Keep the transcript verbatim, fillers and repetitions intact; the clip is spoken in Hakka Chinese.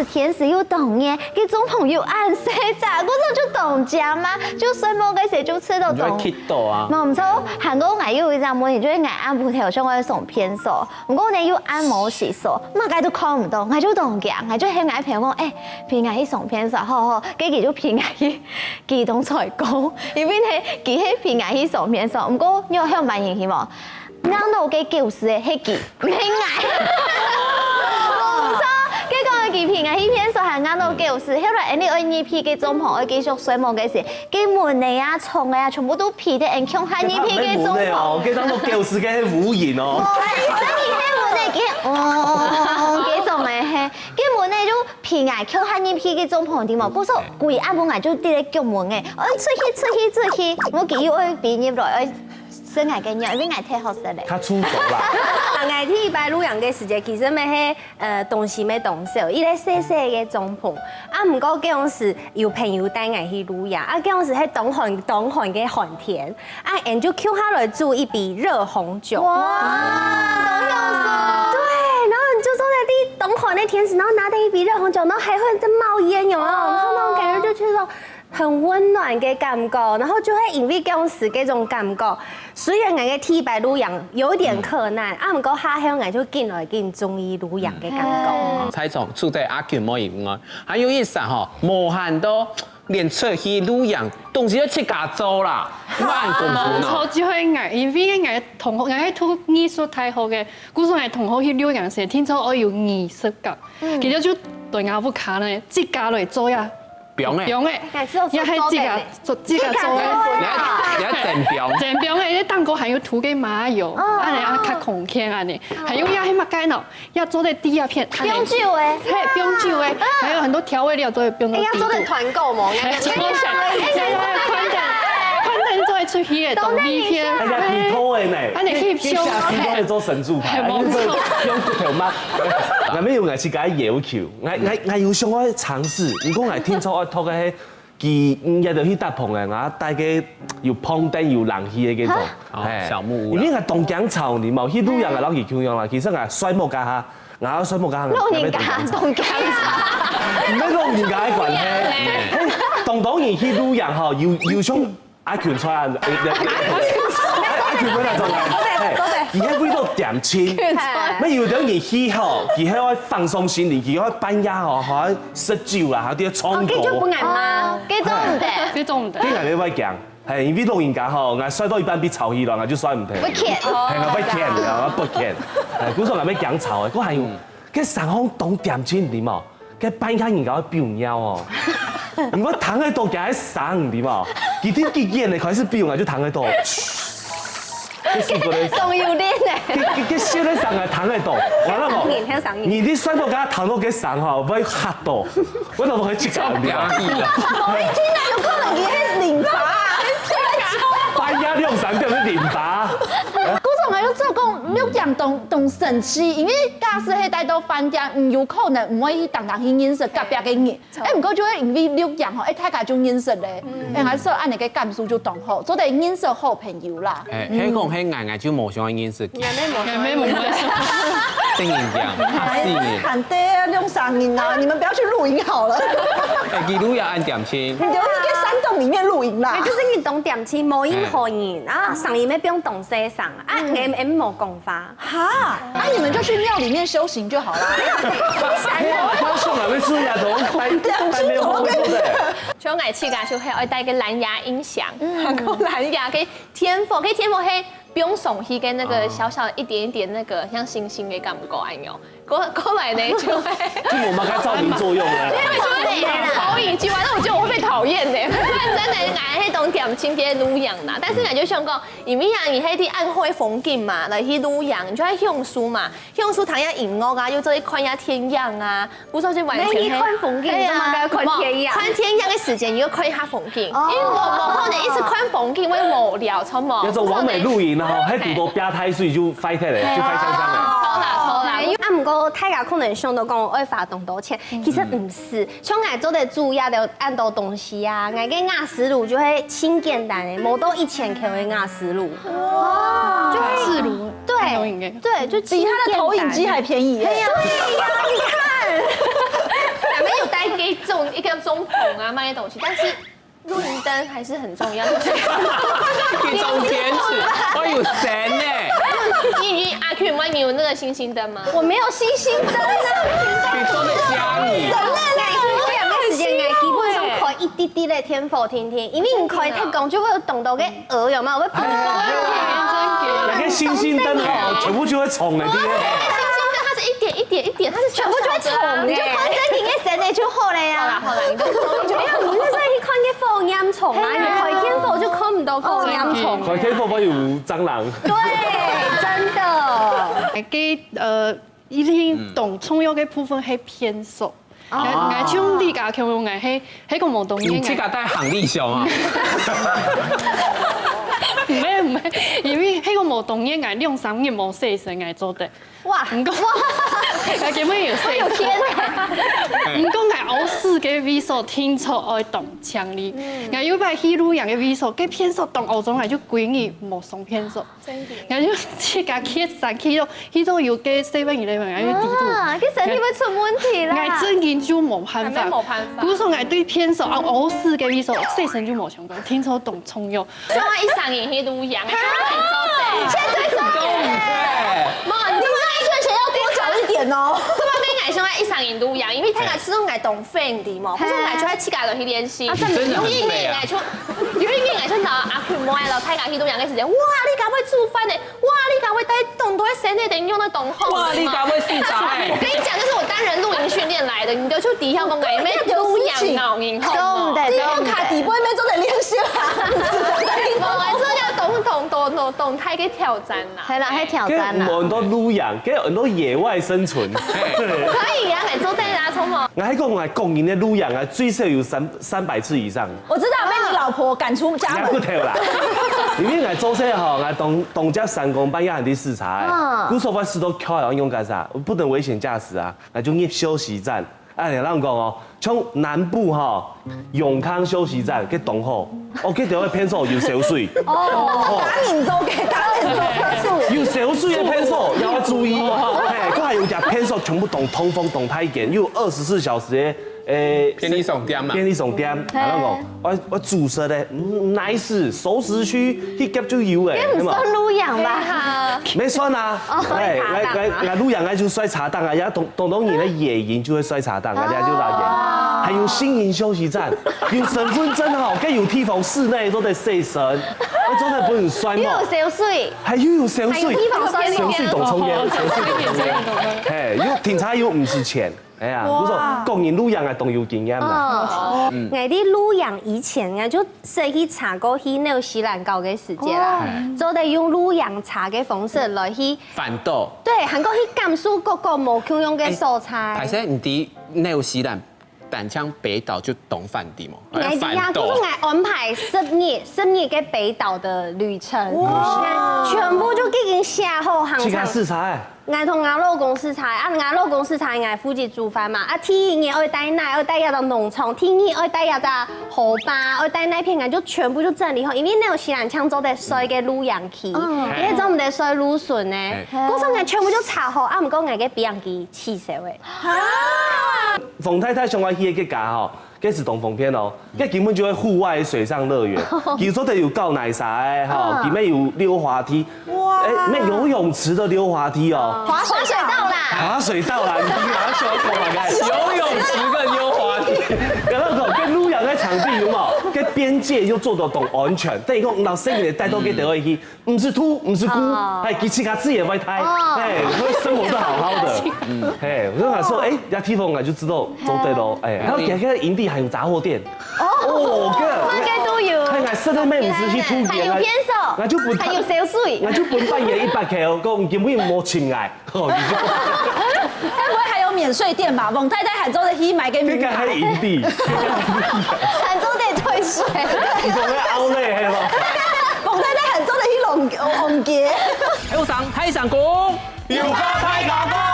係天時又當熱，該帳篷又恁細隻，故所就當靚嘛，就睡目个時就睡到當。你就會𨑨到啊。無毋著，還過𠊎有一隻問題，就係𠊎暗晡頭想愛上便所，毋過呢又暗摸胥所，麼个都看毋到，𠊎就當驚，𠊎就喊𠊎朋友講，欸，陪𠊎去上便所，好好，該佢就陪𠊎去，佢當衰過，因為呢佢係陪𠊎去上便所，毋過你有向蠻人去無？ 硬到該狗屎个係佢，毋係𠊎。無錯，結果佢陪𠊎去便所還硬到狗屎，後來𠊎俚愛入去該帳篷，愛繼續睡目个時，該蚊仔啊、蟲仔啊，全部都飛到𠊎共下入去該帳篷。該當到狗屎个係烏蠅哦。無，真个係蚊仔，佢係，哦，該種个係，該蚊仔就飛𠊎共下入去該帳篷，知無？故所歸暗晡𠊎就在該逐蚊仔，哎，出去，出去，出去，無佢又愛飛入來，愛 食𠊎个肉，因為𠊎忒好食咧。較粗俗啦。𠊎第一擺露營个時節，其實乜係，呃，東西乜當少，一個細細个帳篷。啊，毋過該當時有朋友帶𠊎去露營，啊，該當時係當寒當寒个寒天，啊，𠊎就共下來煮一杯熱紅酒。哇，當享受。對，然後你就坐在地當寒的天時，然後拿著一杯熱紅酒，然後還會在冒煙，有沒有？然後那種感覺就覺得 很溫暖个感覺，然後就會因為該當時該種感覺，雖然𠊎个第一擺露營有一點困難，啊，毋過下後𠊎就緊來緊中意露營个感覺。在場除忒阿群妹以外，還有一儕吼，無閒到連出去露營，東西都自家做啦，有恁功夫呢。無錯，就係𠊎，因為𠊎同學，𠊎係讀藝術大學个，故所𠊎同學去露營時，定著愛有儀式感，佢兜就對𠊎屋下呢，自家來做呀。 放个。放个，也係自家做，自家做个。你愛，你愛整放。整放个，該頂高還有塗个麻油，恁樣啊，較空間恁樣。還有也係麼个呢？也做得第二片，恁樣。放酒个。係，放酒个，還有很多調味料都會放到底部。哎呀，做得團購無？係，請問一下，哎，寬帶，寬帶做得出去个，懂你意思？哎呀，挺多的呢。恁樣可以放。這下時都在做神主牌，係，無錯。用骨頭嘛。那邊有愛自家要求。 𠊎，𠊎，𠊎有想愛嘗試，毋過𠊎聽說愛讀个係，佢，嗯，也就去搭棚个，𠊎帶个有膨凳、有冷氣个該種，哦，嘿，小木屋啦。因為𠊎當驚吵，你無去露營，𠊎摎佢共樣啦。其實𠊎睡目該下，𠊎睡目該下，老人家當驚吵。毋係老人家个關係，嘿，當多人去露營吼，有，有種 阿群出來，阿群出來做咩？嘿，佢係為了點心，乜有兜人去吼，佢係愛放鬆心靈，佢愛半夜吼，好像食酒啦，還有唱歌。哦，這就毋得嘛，這種毋得。這種毋得。這𠊎也會驚，嘿，因為老人家吼，𠊎睡到一半被吵起來，𠊎就睡毋得。不肯。係，𠊎不肯，𠊎不肯。哎，故所𠊎會驚吵，哎，𠊎還有，該山上當點心，你知無？ 該半夜人家會飆尿哦。你會聽得到佢个聲，對無？佢聽幾遠个開始飆，𠊎就聽得到。這是個人，當有練呢。這，這，這小的聲啊，聽得到。完了無？聽聲音，聽聲音。你，你睡到該聽到該聲吼，會嚇到。我都會去搞，你知道嗎？頭一聽啊，有可能佢係淋巴啊。半夜兩三點去淋巴。故所𠊎就做講，露營當，當神奇，因為假使係帶到飯店，你有可能毋會去當當去認識隔壁个人。 哎，毋過就會因為露營吼，哎，大家就認識咧。哎，𠊎說恁樣个感受就當好，做得認識好朋友啦。哎，係講係𠊎，𠊎就無想要認識佢。也沒有，也沒有。等人講，嚇死人。很對啊，兩三人啊，你們不要去露營好了。哎，佢露營恁點心。你就去山洞裡面露營啦。哎，就是你懂點心，無任何人啊，聲音也不用懂這聲啊，哎，哎，無講話。 哈，那你們就去廟裡面修行就好了。我想還沒出來，都帶，帶沒有後座的。像𠊎自家就係愛帶個藍牙音響，嗯，還有藍牙个電風，該電風係不用送去，跟那個小小一點一點那個像星星的感覺恁樣。過，過來呢，就會，就無麼个照明作用了。因為就會被投影機玩，那我覺得我會被討厭呢。不然真的，𠊎係當點心，別人露營啦。但是𠊎就想講， 因為啊，你係去恁好个風景嘛，來去露營，你就愛享受嘛，享受聽下音樂啊，又做一看下電影啊，不說就完全係。你去看風景，對啊，你幹嘛要看電影？無，看電影个時間，你要看一下風景，哦，因為無，無可能一直看風景，會無聊，著無？有種完美露營，然後還堵到發大水就壞忒了，就壞香香了。著啦，著啦。啊，毋過大家可能想到講愛花當多錢，其實毋係，像𠊎做得煮也得恁多東西啊，𠊎个瓦斯爐就係盡簡單个，無到一千塊个瓦斯爐。 哇，就會，瓦斯爐，對，很有影欸。對，就比他的投影機還便宜耶。對呀，你看。一个帐篷啊，卖的东西，但是露营灯还是很重要。你中天使，我有神呢。你你阿 Q 有没有那个星星灯吗？我没有星星灯啊。你做得加你。我两个时间，基本上开一滴滴的天火听听，因为你开太光就会有冻到个鹅，有没有？我会pinpoint。那个星星灯哦，全部就会冲的，对不对？它是一点一点一点，它是全部就会冲，你就看正经个神的就好了呀。好啦好啦，你就你就没有，你那时候一看个火焰虫啊，你开天火就看不到火焰虫。开天火会有蟑螂。对，真的。个呃，一定当重要个部分係便所。哦，像李家強个，係係个無當然个。你自家帶行李箱啊？毋係毋係，因為係个無當然个，兩三日無洗身个做得。哇，毋過，𠊎根本有洗。有天啊！毋過𠊎屙屎个位所定著愛當淨俐。𠊎有擺去露營个位所，个便所當齷齪，𠊎就歸日無上便所。𠊎就自家去山去咯，去到有个seven eleven，𠊎就抵肚。啊，个身體會出問題啦。𠊎正經就無辦法。還無辦法故所𠊎對便所啊屙屎个位所，洗身就無相關，定著當重要。像我一三年去露營，做得做得。现在做得。無，你你那一睡前要多讲一点哦。這麼跟𠊎想愛一三年露營，因為大家知道𠊎當friendly嘛，故所𠊎就愛自家落去練習。啊真的有一年𠊎就，有一年𠊎就拿阿Q妹咯，大家去露營个時間，哇，你敢會煮飯呢？哇，你敢會帶當多个生理等用得當好？哇，你敢會洗茶？我跟你講，這是我單人露營訓練來的，你就去底下講，哎，沒露營腦，你做毋得，你做毋得。用卡底背面做的練習啊。我來做一個動動動動動態个挑戰啦。係啦，係挑戰啦。很多露營，跟很多野外生存。可以啊，你做得啊，聰明。我還講我個人的露營啊，最少有三三百次以上。我知道被你老婆赶出家門也不。對啦，因為𠊎做事吼，𠊎當當接三更半夜還在駛車，故所會駛到橋，然後用幹啥？不能危險駕駛啊，那就入休息站。哎，你讓我講哦，從南部哈永康休息站去東後，哦，去到个便所有燒水，哦，打你做給打你做。有燒水的便所要注意，嘿，佢還有隻便所全部當通風、當太監，又有二十四小時的，誒，便利商店嘛。便利商店，然後講，我我煮食的，嗯，nice，熟食區，去夾就有誒，這毋算露營吧？沒算啊，哦哎，茶檔啊來來來，露營啊就睡茶檔啊，也當當多人的野營就會睡茶檔啊，這就露營，還有新營休息站，有身份證吼，跟有地方室內都在睡身，那真的不能睡嘛又有，燒水，還又有燒水，還有地方睡燒水當重要，燒水當重要，嘿，又警察又毋使錢，哎呀，不是，個人露營啊，當有經驗啦。哦，𠊎在露營以前，𠊎就識去查過去紐西蘭搞个時節啦，做得用露營車个方式來去，反斗。對，還過去感受各個無共樣个所在歹。勢，你知紐西蘭單淨北島就東反地嘛？𠊎知啊，可是𠊎安排十日，十日个北島的旅程，全部就已經寫好行程。去看視察，𠊎同𠊎老公視察，啊，𠊎老公視察，𠊎負責煮飯嘛。啊，第一日愛帶哪，愛帶一隻農場，第二愛帶一隻河壩，愛帶哪片，𠊎就全部就整理好，因為紐西蘭淨做得睡个露營區，你也做毋得睡路脣呢。故所𠊎全部就查好，啊，毋過𠊎个飛行機取消了。黃太太想愛去个國家吼，該係當方便哦，該根本就係戶外水上樂園，佢做得有搞泥沙个吼，佢乜有溜滑梯，哇，哎，乜游泳池的溜滑梯哦。滑水道啦。滑水道啦，你平常喜歡搞哪个？游泳池跟溜滑梯。然後講，跟露營个場地有無？跟邊界又做得當安全，等於講，老師你帶到該地方去，毋係兔，毋係龜，哎，佢自家自己也會帶，哎，會生活得好好的。哎，我就想說，哎，這地方啊就知道做得咯，哎，還有佢个營地還有雜貨店，哦，大概都有。哎，𠊎實在毋係去兔園，還有便所，那就不，還有燒水。那就分半夜一百K哦，講根本無請來。 該毋會還有免稅店吧？黃太太還做得去買个這個還營地，還做得退稅。你講个outlet係無？黃太太還做得去弄弄街。後生大聲公，有話大家講。